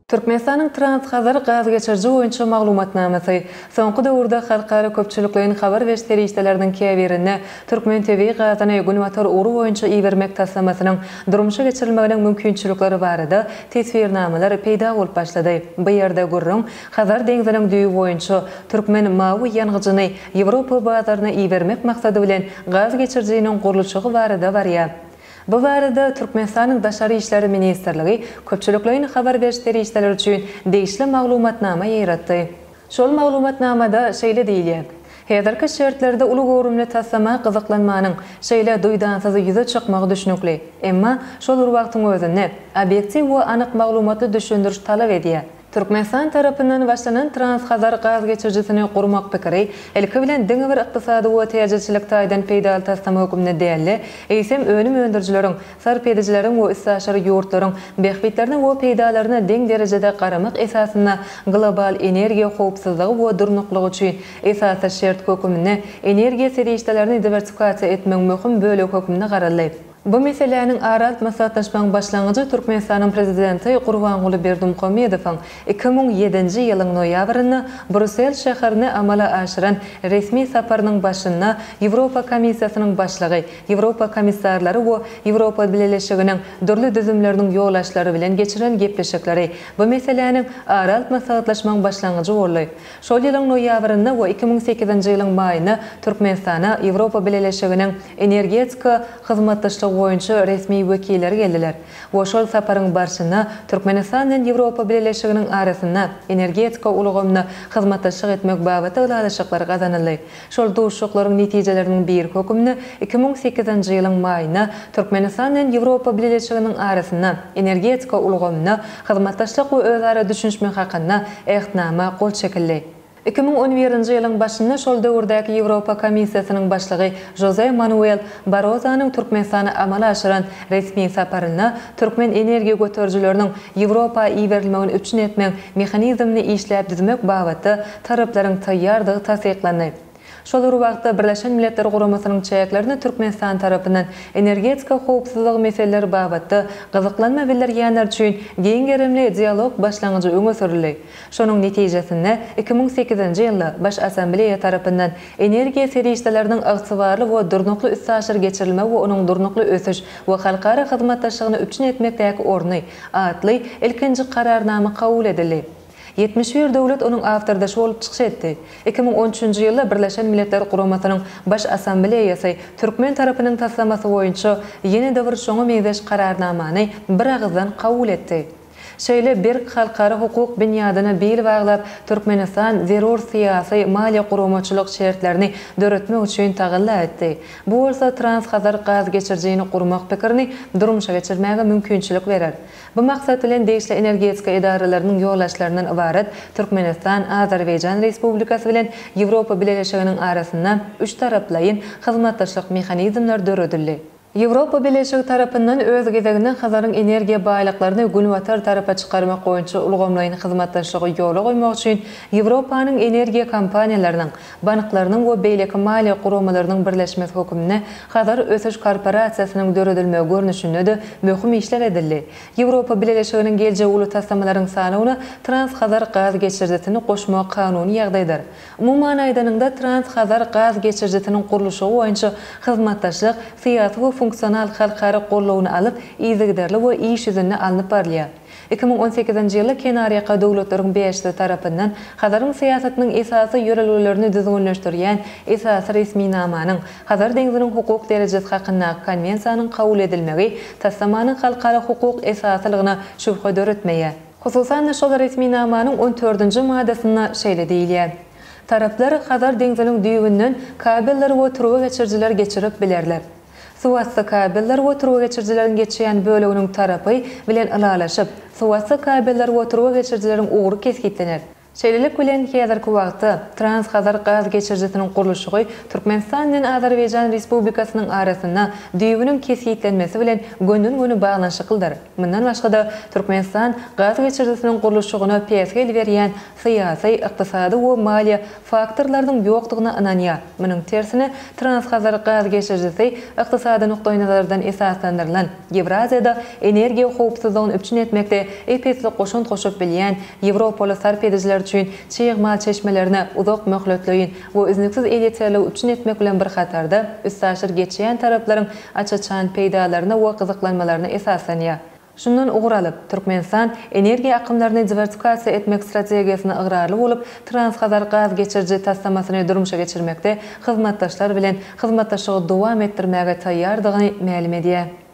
Türkmenistanyň Transhazar gazgeçiriji boýunça maglumatnamasy soňky döwürde halkara köpçülikleýin habar beriş serişdeleriniň käbirinde türkmen tebigy gazyny günbatar ugry boýunça ibermek taslamasynyň durmuşa geçirilmeginiň mümkinçilikleri barada teswirnamalar peýda bolup başlady. Bu ýerde gürrüň Hazar deňziniň düýbi boýunça türkmen mawy ýangyjyny Ýewropa bazaryna ibermek maksady bilen gaz geçirijiniň gurluşygy barada barýar. Bu barada Türkmenistanyň Daşary işler ministrligi köpçülikleýin habar beriş serişdeleri üçin degişli maglumatnama ýaýratdy. Şol maglumatnamada şeýle diýilýär, Häzirki şertlerde uly göwrümli taslama gyzyklanmanyň şeýle duýdansyz ýüze çykmagy düşnükli. Emma, şol bir wagtyň özünde, obýektiw we anyk maglumatly düşündiriş talap edýär. Türkmenistan tarapyndan başlanan Transhazar gaz geçirijisini gurmak pikiri, ilki bilen diňe bir ykdysady we täjirçilik taýdan peýdaly taslama hökmünde däl-de, eýsem önüm öndürijileriň, sarp edijileriň we üstaşyr ýurtlaryň bähbitlerine we peýdalaryna deň derejede garamak esasynda global energiýa howpsuzlygy we durnuklygy üçin esasy şert höküminde energiýa serişdelerini diwersifikasiýa etmegiň möhüm bölegi hökmünde garaldy. Bu meseläniň ara alyp maslahatlaşmagyň başlangyjy Türkmenistanyň Prezidenti Gurbanguly Berdimuhamedowyň 2007-nji ýylyň noýabrynda Brussel şäherine amala aşyran resmi saparynyň başynda Ýewropa Komissiýasynyň başlygy, Ýewropa komissarlary we Ýewropa Bileleşiginiň dürli düzümleriniň ýolbaşçylary bilen geçiren gepleşikleri bu meseläniň ara alyp maslahatlaşmagyň başlangyjy boldy. Şol ýylyň noýabrynda we 2008-nji ýylyň maýynda Türkmenistana Ýewropa Bileleşiginiň energetika hyzmatdaşlygy boýunça resmi wekilleri geldiler we şol saparyň barşynda Türkmenistan bilen Ýewropa Bileleşiginiň arasynda energetika ulgamynda hyzmatdaşlyk etmek babatda ylalaşyklar gazanyldy. Şol duşuşyklaryň netijeleriniň biri hökmünde 2008-nji ýylyň maýynda Türkmenistan bilen Ýewropa Bileleşiginiň arasynda energetika ulgamynda hyzmatdaşlyk we özara düşünişmek hakynda Ähtnama gol çekildi. 2011-nji ýylyň başynda şol döwürdäki Ýewropa Komissiýasynyň başlygy Žoze Manuel Barozanyň Türkmenistana amala aşyran resmi saparynda türkmen energiýa göterijileriniň Ýewropa iberilmegini üpjün etmegiň mehanizmini işläp düzmek babatda taraplaryň taýýardygy tassyklandy. Şol bir wagtda, Birleşen Milletler Guramasynyň çäklerinde Türkmenistan tarapyndan energetika howpsuzlygy meseleleri babatda gyzyklanma bildirýänler üçin giň gerimli dialog başlangyjy öňe sürüldi. Şonuň netijesinde, 2008-nji ýylda Baş Assambleýa tarapyndan Energiýa serişdeleriniň ygtybarly we durnukly üstaşyr geçirilmegi we onuň durnukly ösüş we halkara hyzmatdaşlygyny üpjün etmekdäki orny atly ilkinji Kararnama kabul edildi. 71 döwlet onuň awtordaşy bolup çykyş etdi. 2013-nji ýylda Birleşen Milletler Guramasynyň Baş Assambleýasy türkmen tarapynyň taslamasy boýunça ýene-de bir şoňa meňzeş Kararnamany biragyzdan kabul etdi. Şeýle berk halkara hukuk binýadyna bil baglap, Türkmenistan zerur syýasy, maliýe-guramaçylyk şertlerini döretmek üçin tagalla etdi. Bu bolsa Transhazar gaz geçirijini gurmak pikirini durmuşa geçirmäge mümkinçilik berer. Bu maksat bilen degişli energetika edaralarynyň ýolbaşçylaryndan ybarat Türkmenistan, Azerbaýjan Respublikasy bilen Ýewropa Bileleşiginiň arasynda üçtaraplaýyn hyzmatdaşlyk mehanizmleri döredildi. Ýewropa Bileleşigi tarapyndan öz gezeginde Hazaryň energiýa baýlyklaryny günbatar tarapa çykarmak boýunça ulgamlaýyn hyzmatdaşlygy ýola goýmak üçin Ýewropanyň energiýa kompaniýalarynyň, banklarynyň we beýleki maliýe guramalarynyň birleşmesi hökmünde Hazar ösüş korporasiýasynyň döredilmegi görnüşinde-de möhüm işler edildi. Ýewropa Bileleşiginiň geljegi uly taslamalaryň sanawyna Transhazar gaz geçirijisini goşmak kanuny ýagdaýdyr. Umuman aýdanyňda, Transhazar gaz geçirijisiniň gurluşygy boýunça hyzmatdaşlyk syýasy we funksional halkara goldawyny alyp, yzygiderli we iş ýüzünde alnyp barylýar. 2018-nji ýylda kenarýaka döwletleriň bäşisi tarapyndan Hazaryň syýasatynyň esasy ýörelgelerini düzgünleşdirýän esasy resminamanyň, Hazar deňziniň hukuk derejesi hakyndaky Konwensiýanyň kabul edilmegi taslamanyň halkara hukuk esasylygyna şübhe döretmeýär. Hususan-da, şol resminamanyň on dördünji maddasynda şeýle diýilýär, Taraplar Hazar deňziniň düýbünden kabelleri we turba geçirijileri geçirip bilerler. Suwasty kabeller we turbageçirijileriň geçýän böleginiň tarapy bilen ylalaşyp, suwasty kabeller we turbageçirijileriň ugry kesgitlener. Şeýlelik bilen, häzirki wagtda Transhazar gaz geçirijisiniň gurluşygy Türkmenistan bilen Azerbaýjan Respublikasynyň arasynda düýbüniň kesgitlenmesi bilen gönden-göni baglanyşyklydyr. Mundan başga-da, Türkmenistan gaz geçirijisiniň gurluşygyna päsgel berýän syýasy, ykdysady we maliýe faktorlarynyň ýokdugyna ynanýar. Munuň tersine, Transhazar gaz geçirijisi ykdysady nukdaýnazardan esaslandyrylan, Ýewraziýada energiýa howpsuzlygyny üpjün etmekde ep-esli goşant goşup bilýän ýewropaly sarp edijiler üçin çig mal çeşmelerine uzak möhletleýin we üznüksiz elýeterligi üpjün etmek bilen bir hatarda, üstaşyr geçýän taraplaryň aç-açan peýdalaryna we gyzyklanmalaryna esaslanýar. Şundan ugur alyp, Türkmenistan energiýa akymlaryny diwersifikasiýa etmek strategiýasyna ygrarly bolup, Transhazar gaz geçiriji taslamasyny durmuşa geçirmekde hyzmatdaşlar bilen hyzmatdaşlygy dowam etdirmäge taýýardygyny mälim edýär.